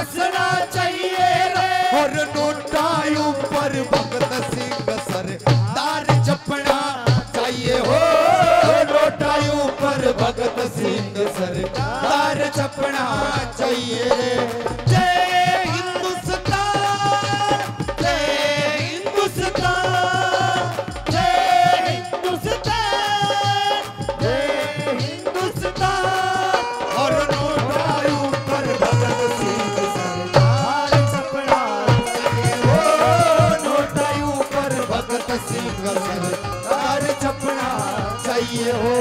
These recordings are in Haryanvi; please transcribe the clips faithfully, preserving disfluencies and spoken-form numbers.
हंसना चाहिए रे। और नोटा ऊपर भगत सिंह सरदार छपना चाहिए हो। नोटा ऊपर भगत सिंह सरदार छपना चाहिए रे। जय हिंदुस्तान, जय हिंदुस्तान, जय हिंदुस्तान, जय हिंदुस्तान। और नोटा ऊपर भगत सिंह सरदार छपना चाहिए हो। नोटा ऊपर भगत सिंह सरदार छपना चाहिए हो।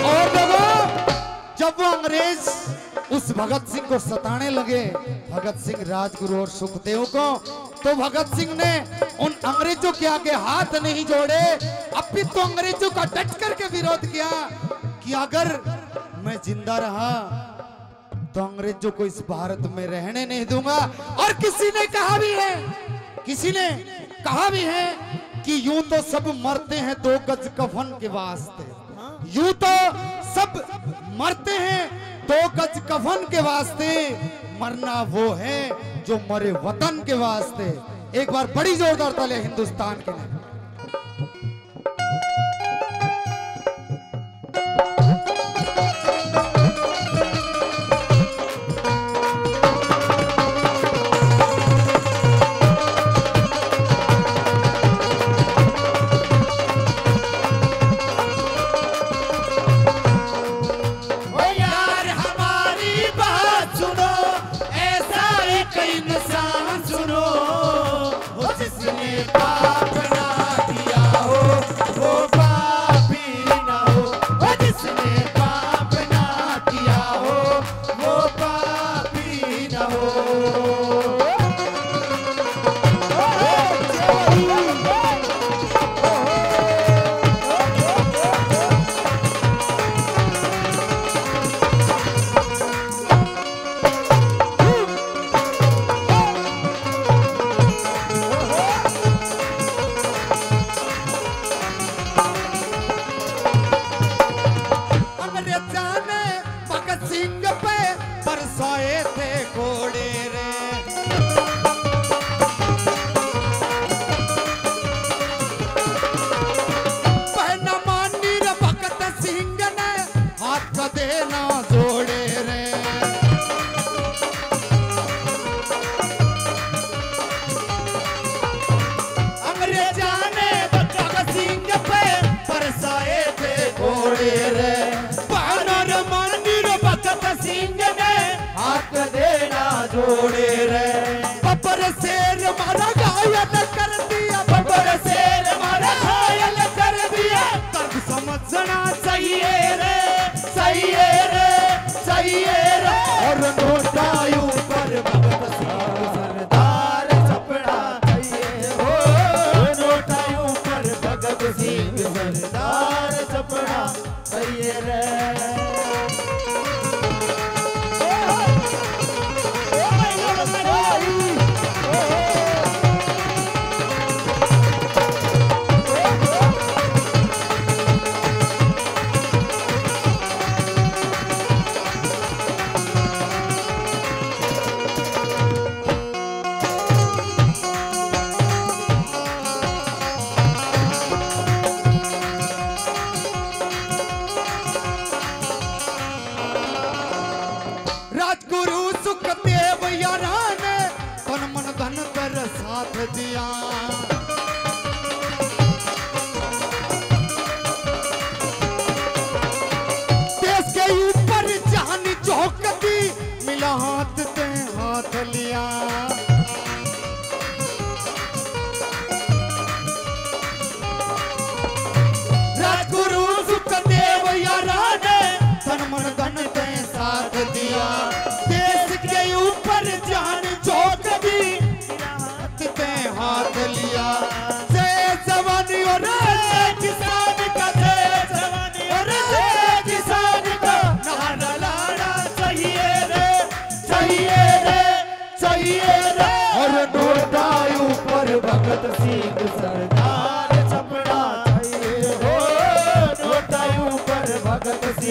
और लोगों, जब वो अंग्रेज उस भगत सिंह को सताने लगे, भगत सिंह, राजगुरु और सुखदेव को, तो भगत सिंह ने उन अंग्रेजों के आगे हाथ नहीं जोड़े। अब भी तो अंग्रेजों का डट करके विरोध किया कि अगर मैं जिंदा रहा तो अंग्रेजों को इस भारत में रहने नहीं दूंगा। और किसी ने कहा भी है, किसी ने कहा भी है कि यूं तो सब मरते हैं दो गज कफन के वास्ते, यूं तो सब मरते हैं दो गज कफन के वास्ते, मरना वो है जो मरे वतन के वास्ते। एक बार बड़ी जोरदार तालियां हिंदुस्तान के लिए। ओ यार, हमारी बात सुनो, ऐसा एक इंसान सुनो, वो जिसने पाप ना किया हो, वो पापी ना हो। वो जिसने पाप ना किया हो, वो पापी ना हो। अंग्रेजां ने भगत सिंह पे बरसाए थे कोड़े रे। पहना मानी रे भगत सिंह ने हाथ कदे ना जोड़े रे। अंग्रेजां ने भगत सिंह पे बरसाए थे कोड़े रे। पहना मानी रे भगत सिंह ने हाथ कदे ना जोड़े रे। बब्बर शेर मारा घायल कर दिया, बब्बर शेर मारा घायल कर दिया। दर्द समझना चाहिए रे, चाहिए रे, चाहिए रे। और नोटा ऊपर भगत सिंह सरदार छपना चाहिए हो। नोटा ऊपर भगत सिंह सरदार छपना चाहिए रे।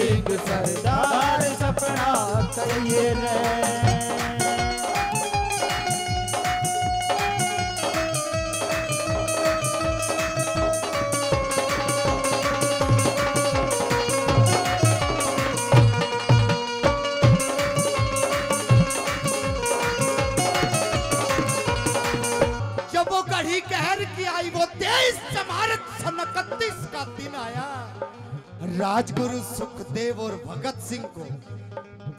एक सरदार सपना चाहिए रे। जब वो घड़ी कहर की आई, वो तेईस जमारत सन इकतीस का दिन आया। राजगुरु सुखदेव और भगत सिंह को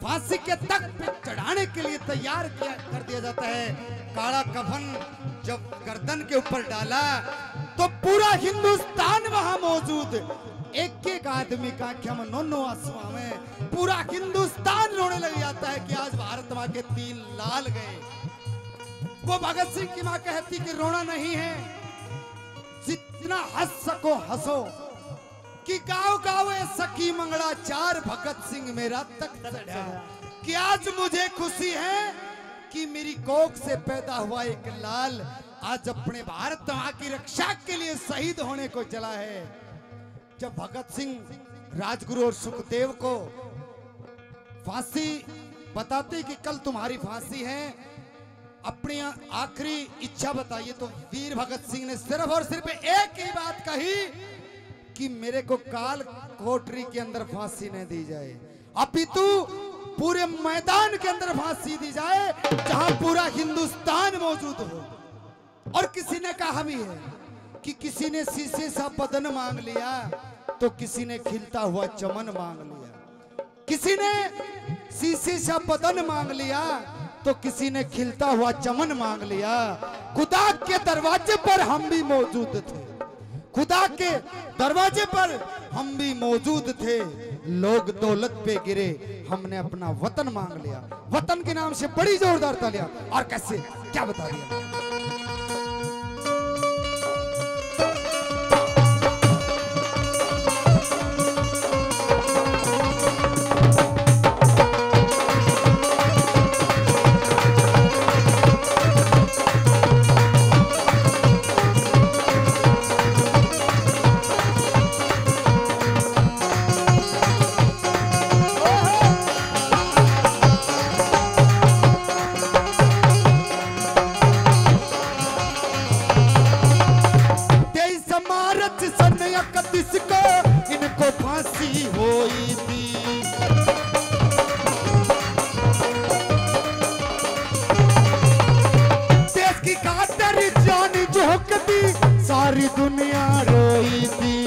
फांसी के तख्त पे चढ़ाने के लिए तैयार किया, कर दिया जाता है। काला कफन जब गर्दन के ऊपर डाला, तो पूरा हिंदुस्तान वहां मौजूद, एक एक आदमी का आंख्या में नौ नौ आंसू आवे। पूरा हिंदुस्तान रोने लग जाता है कि आज भारत माँ के तीन लाल गए। वो भगत सिंह की माँ कहती कि रोना नहीं है, जितना हंस सको हंसो, कि गाओ गाओ ए सखी मंगला चार, भगत सिंह मेरा तख्त चढ़ा। कि आज मुझे खुशी है कि मेरी कोख से पैदा हुआ एक लाल आज अपने भारत माँ की रक्षा के लिए शहीद होने को चला है। जब भगत सिंह, राजगुरु और सुखदेव को फांसी बताते कि कल तुम्हारी फांसी है, अपनी आखिरी इच्छा बताइए, तो वीर भगत सिंह ने सिर्फ और सिर्फ एक ही बात कही कि मेरे को काल कोठरी के अंदर फांसी न दी जाए, अपितु पूरे मैदान के अंदर फांसी दी जाए, जहां पूरा हिंदुस्तान मौजूद हो। और किसी ने कहा भी है कि किसी ने शीशे सा बदन मांग लिया, तो किसी ने खिलता हुआ चमन मांग लिया। किसी ने शीशे सा बदन मांग लिया, तो किसी ने खिलता हुआ चमन मांग लिया। खुदा के दरवाजे पर हम भी मौजूद थे, खुदा के दरवाजे पर हम भी मौजूद थे। लोग दौलत पे गिरे, हमने अपना वतन मांग लिया। वतन के नाम से बड़ी जोरदार तालियां। और कैसे, क्या बता दिया। तेईस मार्च सन इकतीस को इनको फांसी हुई थी। देश की खातर जान झोंक दी, सारी दुनिया रोई थी।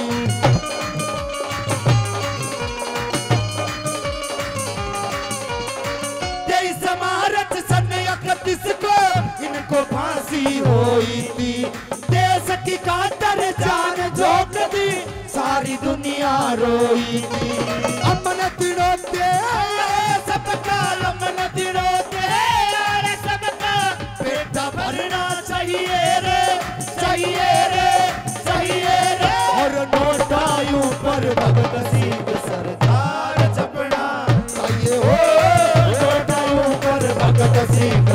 तेईस मार्च सन इकतीस को इनको फांसी हुई थी। देश की खातर जान झोंक दी, सारी दुनिया रोई थी। अमन दिनों ते सबका, अमन दिनों ते सबका पेट भरना चाहिए रे, चाहिए रे, चाहिए रे। और नोटा ऊपर भगत सिंह सरदार छपना चाहिए हो। नोटा ऊपर भगत सिंह